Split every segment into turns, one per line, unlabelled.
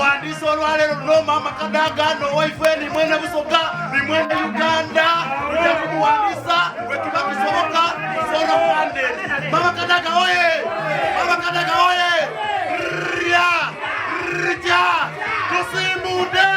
kumuwandiisa olwaleero luno Maama Kadaga n'owaife ni mwene Busoga ni mwene Uganda tujja kumuwandiisa bwekiba kisoboka tusobola funded. Maama Kadaga oye! Maama Kadaga oye! Rya! Rya! Tusimbudde!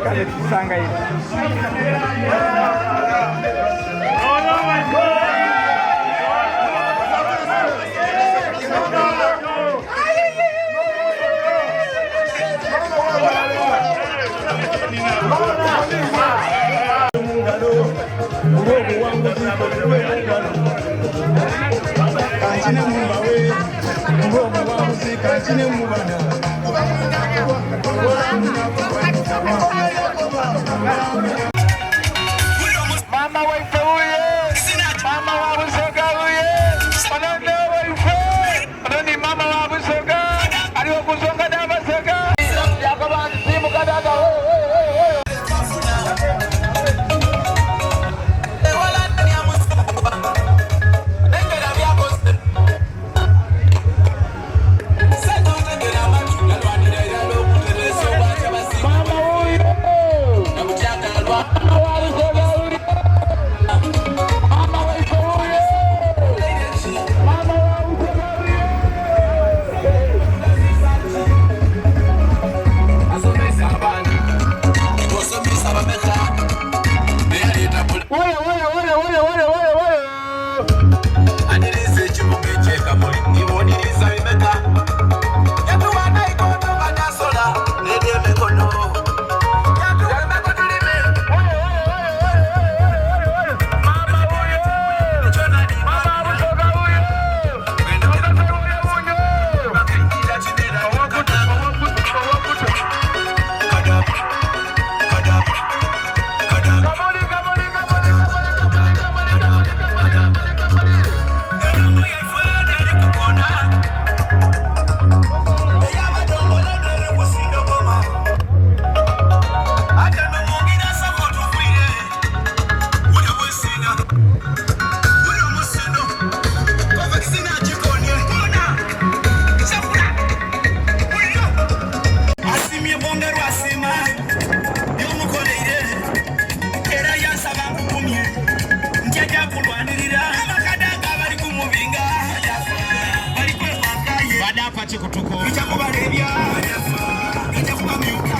Kale tusanga
Kankine mumbawe olw'obuwanguzi kankine mubana.
Mama waife wuye, mama wa Busoga wuye, ono ne waife, ono ni mama wa Busoga, aliwo ku nsonga dh'Abasoga. Yakoba nti tiimu Kadaga
Asimye bwongerwa asiima byomukoleire era yansaba nkukumye nti ajja kulwanirira amakadaga bali kumubinga bali kwekwakaye
Badafa kikutuko.
bijja kubalebya bijja kubamyuka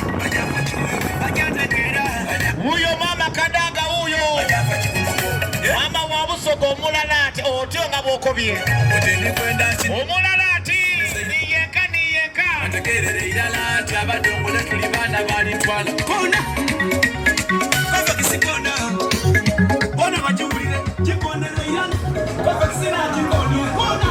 bajjategeera.
Wuyo mama Kadaga wuyo. Mama wa Busoga omulala ati otyo nga bw'okobye. Omulala ati niyenka niyenka.
Tegerere irala nti abadongole tuli baana balitwala kona kona bona bakiwulire kikondere irala kavakisina kikonye kona.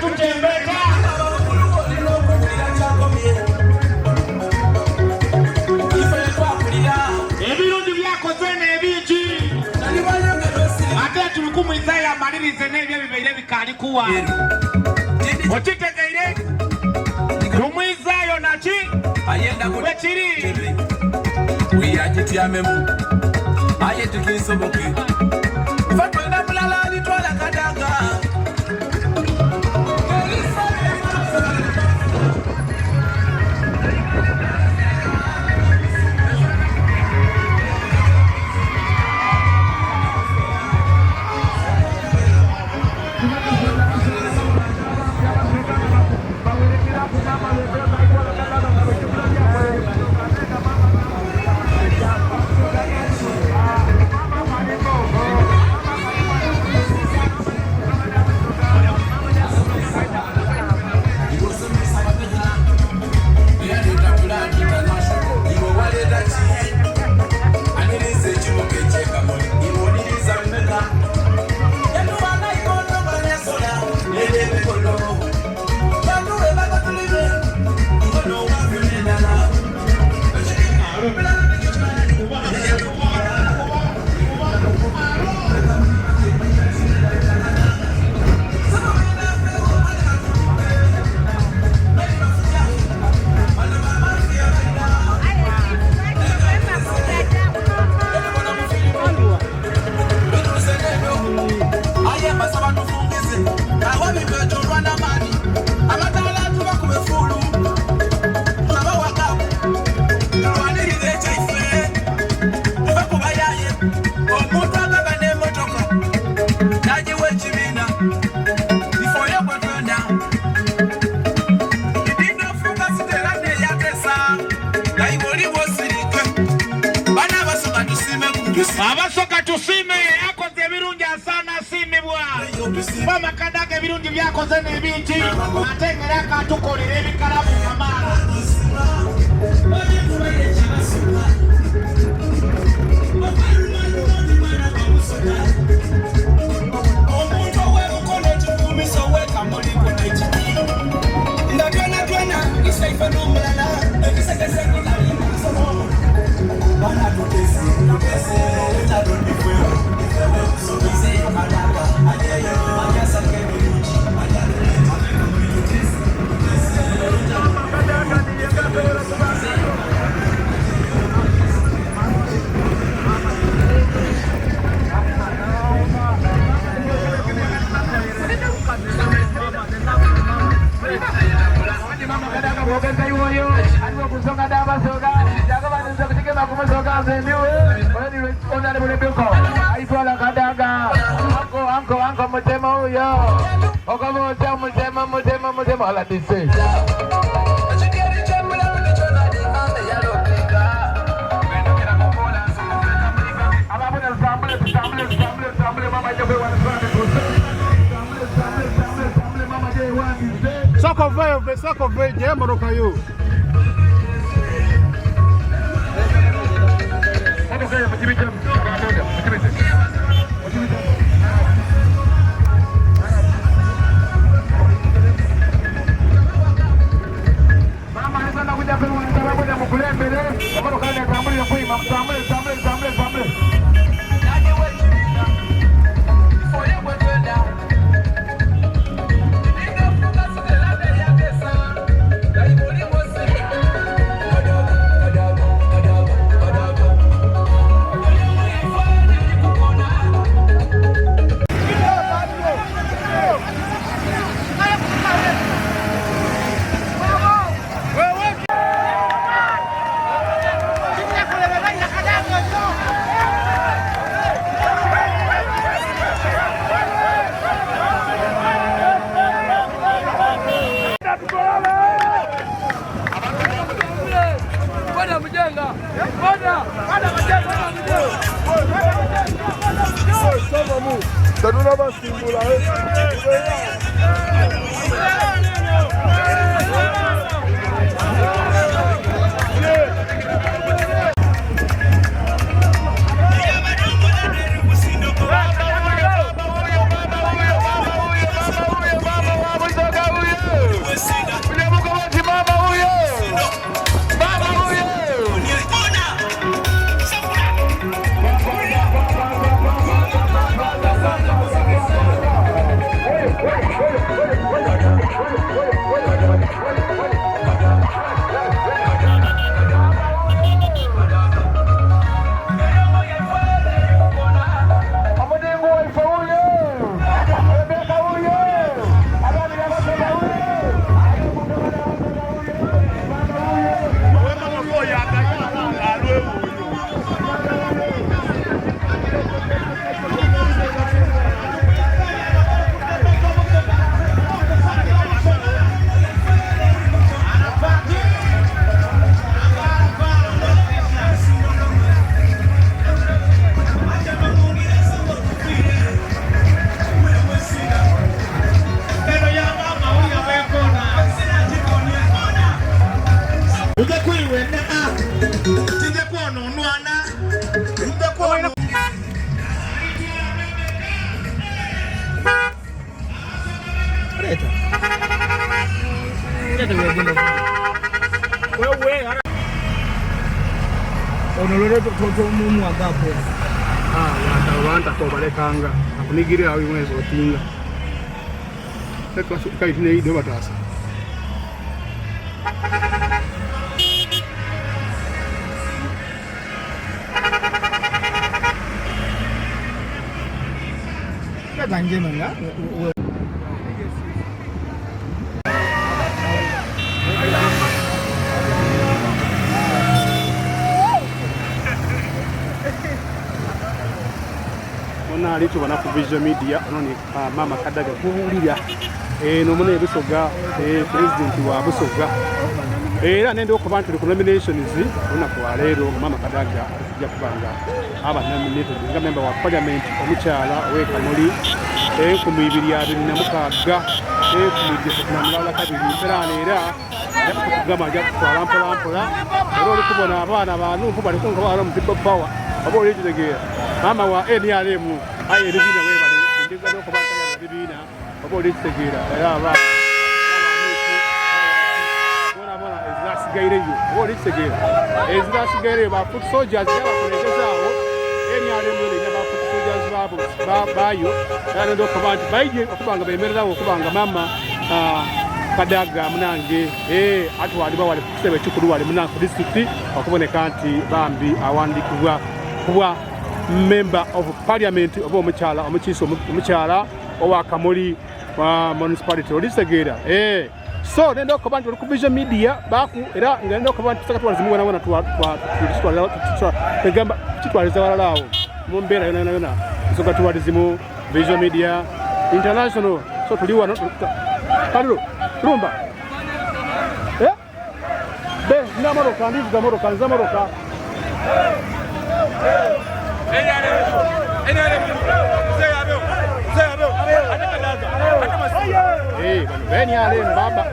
Tutembeta. Ebirungi byakoze n'ebingi. Ate tulukumwiza yamalirize n'ebyo ebibaire bikaali kuwa. Okitegeire? Lumwizaayo naki? Bwe kiri.
Wiyagityamemu aye tukisoboke ife twenda mulala alitwala Kadaga.
Maama Kadaga ebirungi by'akoze n'ebingi ate nga era akaatukolera ebikalamu kamaala.
Omuntu ow'emukono ekikuumisa ow'ekamuli nekiti nga twena twena isaife n'omulala
Soko veyo, soko veyo, je moroka yo. Kobalekanga akunigire awo imwezi otinga kaitine batasa Ona ali tubona ku Visual Media ono ni Mama Kadaga kuwulira eno muna ebusoga president wa Busoga era nende okuba nti ku nominations olunaku lwa leero Mama Kadaga ajja kuba nga aba nominated nga member wa parliament omukyala ow'e Kamuli. 2026, 2032 mperaano era kugamba nja kutwala mpola mpola era oli kubona abaana ba Nup bali kunka wano mu People Power oba oli kitegeera maama wa NRM aye ebibiina webale ndigana okuba ntayagala bibiina oba oli kitegeera era abaana bonabona ezirasigaireyo oba oli kitegeera ezirasigaireyo ba foot soldiers babakulembeze awo NRM yona erina ba foot soldiers baabo baayo era nenda okuba nti baije okuba nga bemererawo okuba nga maama Kadaga munange eh, atwalibwa wali kukitebe ekikulu wali munange ku disitulikiti okuboneka nti bambi awandikibwa kubwa member of parliament oba omukyala omukiise omukyala owa Kamuli wa municipality olitegeera eh. So nenda okuba nti oli ku visual media baku era nga nenda okuba nti tusaka twalizimu wona wona twagamba kitwaliza walala awo mu mbeera yona yona yona nsonga twalizimu visual media international so tuli wano kaliro lumba eh? be nina motoka ndivuga motoka nza motoka Eh, bano BNRM baba.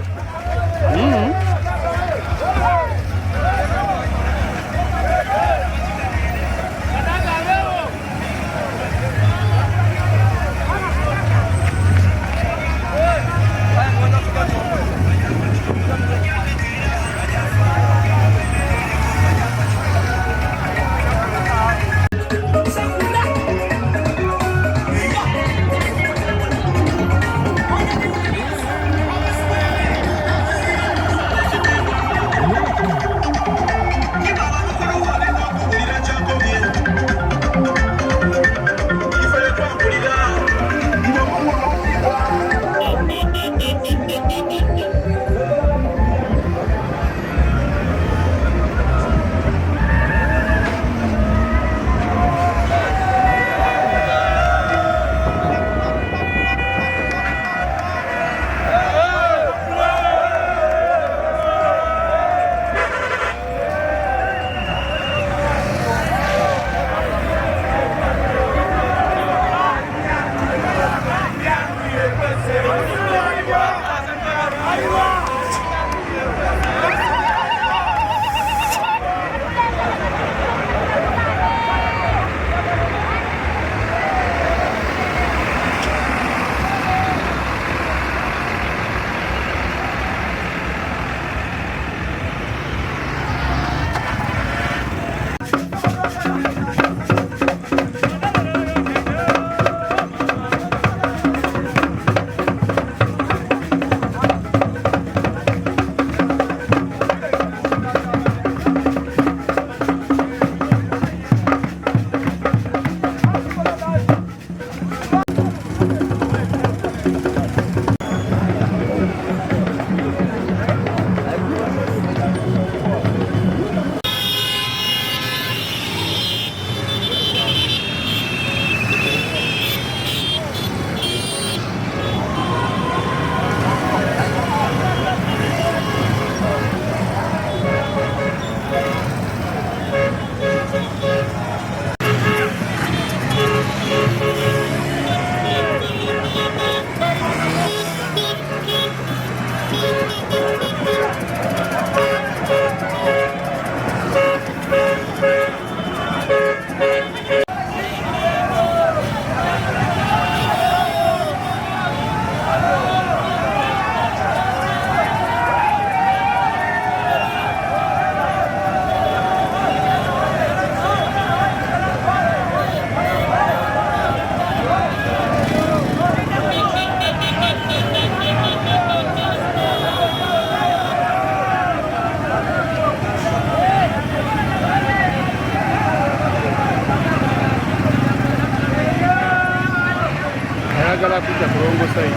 Ayagala kujja kulongosa ye.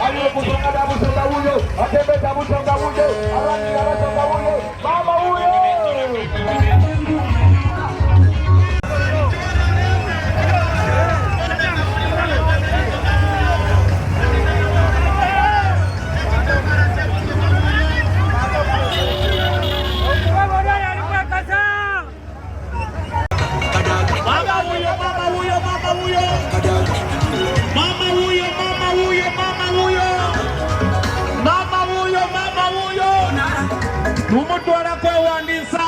Ali kusonga da Busoga wuyo, atembeza Busoga wuyo, alwanira Basoga wuyo, mama wuyo.
Mama huyo, mama huyo, mama huyo. Mama huyo, mama huyo, mama huyo. Mama huyo, mama huyo. Tumutwala kwewandisa.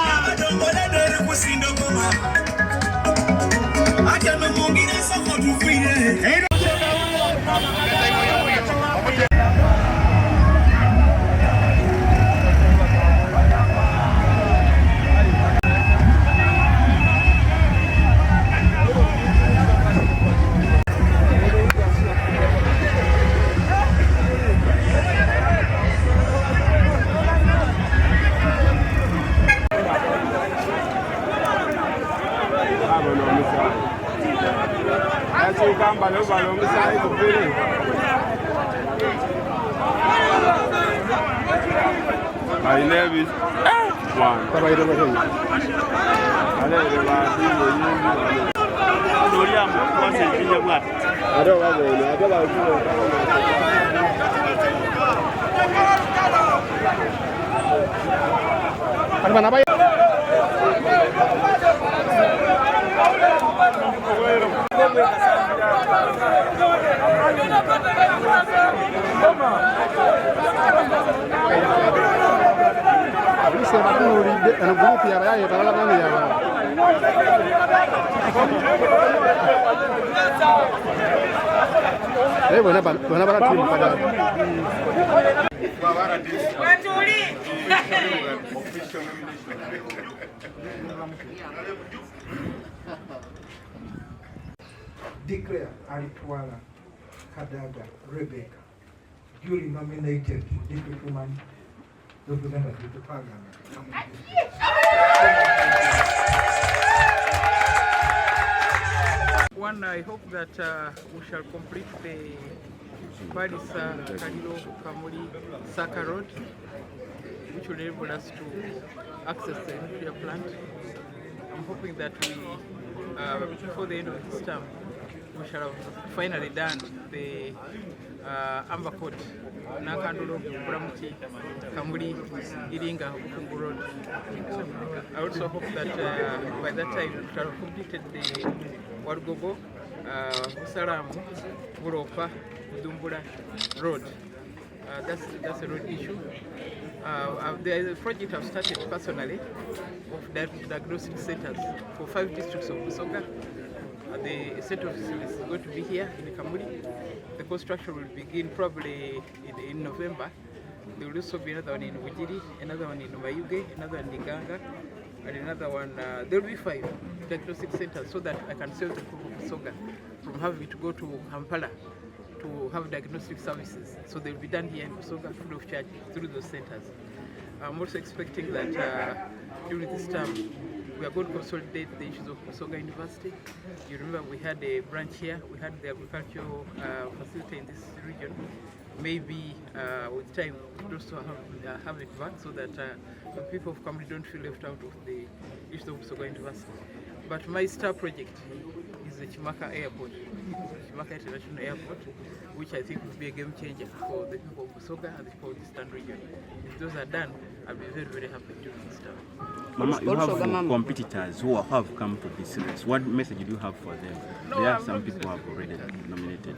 Abona omusaayi. Yakiika mbale obala omusaayi guvire. Alina ebi Tabaire baheyi. Aleere bantu
Oli amukwasa ejjinja bw'ati.
Ate obaboona ate bazuula Kati bano abaye Poliisi ebatunuulidde eno gurupu yabayaye balala bange yabalala. Naye bonna bonna bala ttiimu Kadaga.
Declare Alitwala Kadaga Rebecca duly nominated district woman representative to parliament.
One, I hope that we shall complete the Palisa Kaliro Kamuli Saka Road, which will enable us to access the nuclear plant. I'm hoping that we, before the end of this term, we shall have finally done the Amber Court, Nakandolo, Buramuti, Kamuli, Iringa, Bukungu Road. I also hope that by that time we shall have completed the Warugogo, Busalamu, Buropa, Budumbura Road. That's a road issue. There is a project I've started personally of diagnostic centers for 5 districts of Busoga. The center of is going to be here in Kamuli. The construction will begin probably in November. There will also be another one in Bugiri, another one in Mayuge, another one in Ganga, and another one. There will be 5 diagnostic centers so that I can save the people of Busoga from having to go to Kampala to have diagnostic services. So they'll be done here in Busoga free of charge through those centers. I'm also expecting that during this term, we are going to consolidate the issues of Busoga University. You remember we had a branch here, we had the agricultural facility in this region. Maybe with time we could also have it back so that the people of Kamuli don't feel left out of the issues of Busoga University. But my star project is the Chimaka Airport, Chimaka International Airport, which I think will be a game changer for the people of Busoga and the people of the Eastern region. If those are done, I'll be very, very happy during this time.
Mama, you have competitors who have come to this race. What message do you have for them?
No,
There are
I'm
some
not
people who have already nominated.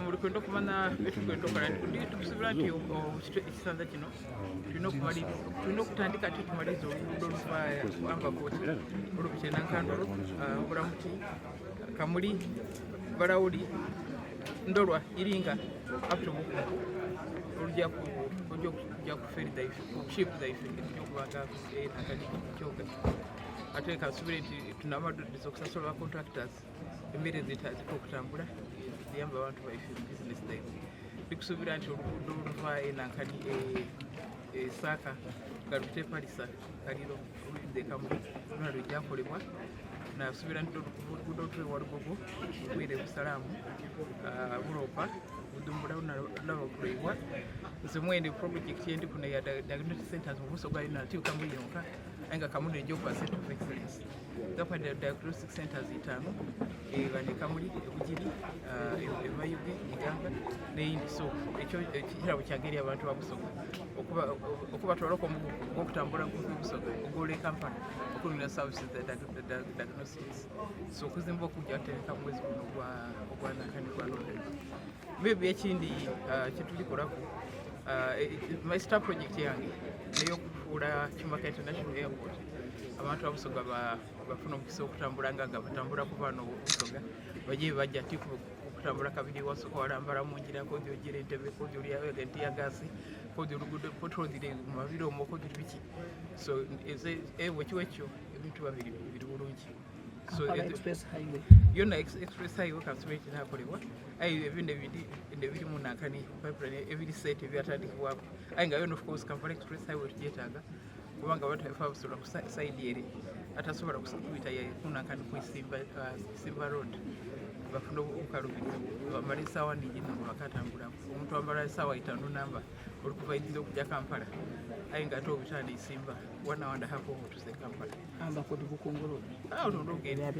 Mulikwenda okumanya etukwenda okola ndi tukusubira nti ekisanza kino tulina okutandika ate tumaliriza oluguudo oluva Amber Court olupita Nankandolo, Buramuti, Kamuli, Barawuli, Ndolwa, Iringa up to Bukungu olujja ku ferry dhaife ku ship dhaife ejja okubanga nakadi kyoga. Ate kansubire nti tunamaddiza okusasula ba contractors emmere zitandika okutambula ziyamba abantu baife mu business dhaibwe. Ndikusuubira nti oluguudo oluva enankani Saaka nga lupite Palisa Kaliro oluyidde Kamuli lwona lujja kolebwa. Nasuubira nti oluguudo olutuuka e Walugogo lwire e Busalaamu, Bulopa, Budhumbula lulaba kuloibwa. Nze mwene pulojekiti yendiku neya diagnostic centers mu Busoga yona ti Kamuli yonka aye nga Kamuli neja okuba center of excellence. Nja kuba diagnostic centers itaanu ghano e Kamuli, e Bugiri, e Mayuge, Iganga n'eyindi. So ekyo kirabo kyange eri abantu ba Busoga okubatwalaku omugugu ogw'okutambula okuva e Busoga okugoola e Kampala okunona services za diagnostics. So okuzimba okujja kutandika mu mwezi guno ogwa Nankani gwa November. Maybe ekindi kyetulikolaku my star project yange neyokufuula Kimaka International Airport abantu ba Busoga bafuna omukisa okutambula nga nga batambula kuva wano Busoga baje bajja ti okutambula kabiri wasooka walambala mu ngira kodi ojira Entebbe kodi oli ntiyagasi kodi oluguudo potrodire mu mabiri omwo kodi biki so bwekiwa ekyo ebintu biba biri bulungi. So
Express Highway
yona Express Highway kansubire kinakolebwa aye ebindi ebiri mu nankani pipeline ebiri set ebyatandikibwako aye nga yona of course Kampala Express Highway tugyetaaga kubanga abantu basobola ku side ere atasobola kubita kunankani ku Isimba Road bafuna obukalubirizi bamala esaawa ningi nga bakatambula omuntu amala esaawa itaano namba olikuva Idinda okujja Kampala aye nga ate obitanda Isimba 1 hour and a half otuuse Kampala.
Amba ku Bukungu Road.
Ah, olwo
ndogenda.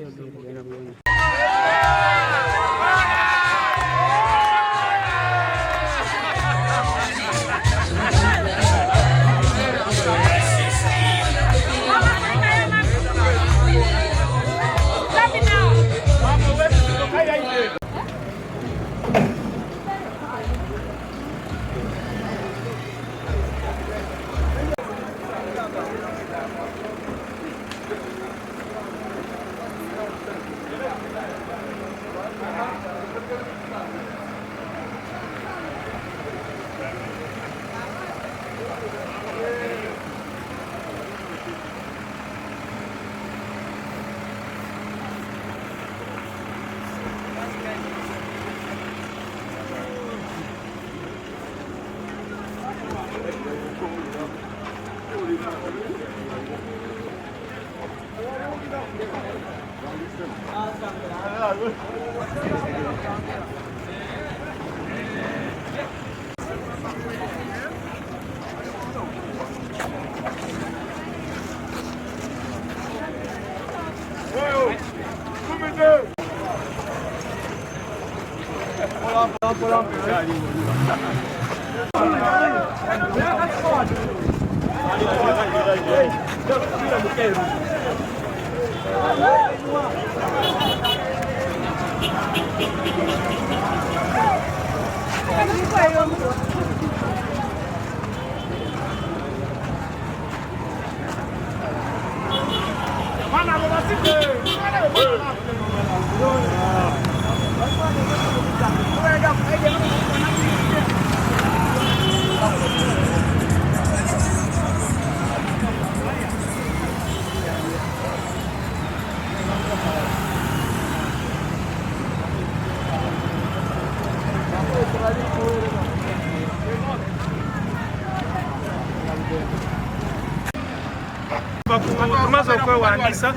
Tumaze okwewandisa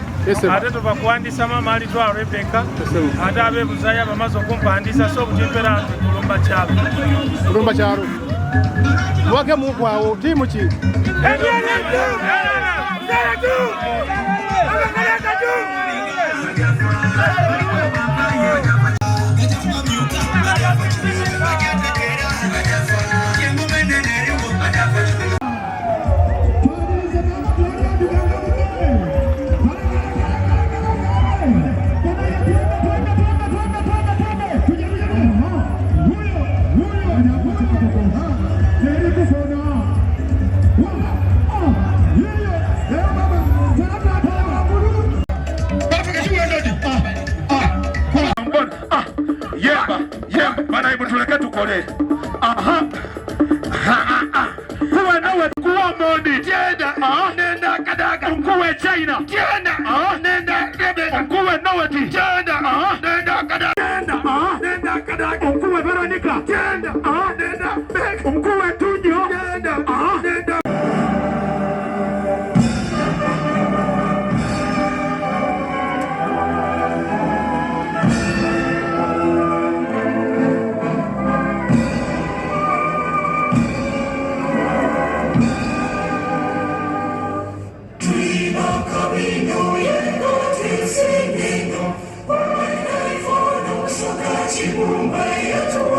ate tuva kuwandisa maama alitwala Rebecca ate abebuzaya bamaze okumpandisa so obutimpera nti kulumba kyalo
kulumba kyalo mwake mukwawo tiimu ki
Yemba bana tuleke tukole. Aha. Kuwa nawe kuwa mondi. Jenda. Nenda Kadaga. Nkuwe China. Jenda. Nenda Rebeka. Nkuwe Noweti. Jenda. Nenda Kadaga. Jenda. Nenda Kadaga. Nkuwe Veronica. Jenda. Nenda Beka. Nkuwe Tunyo. Jenda. Nenda. Chibumba yetu.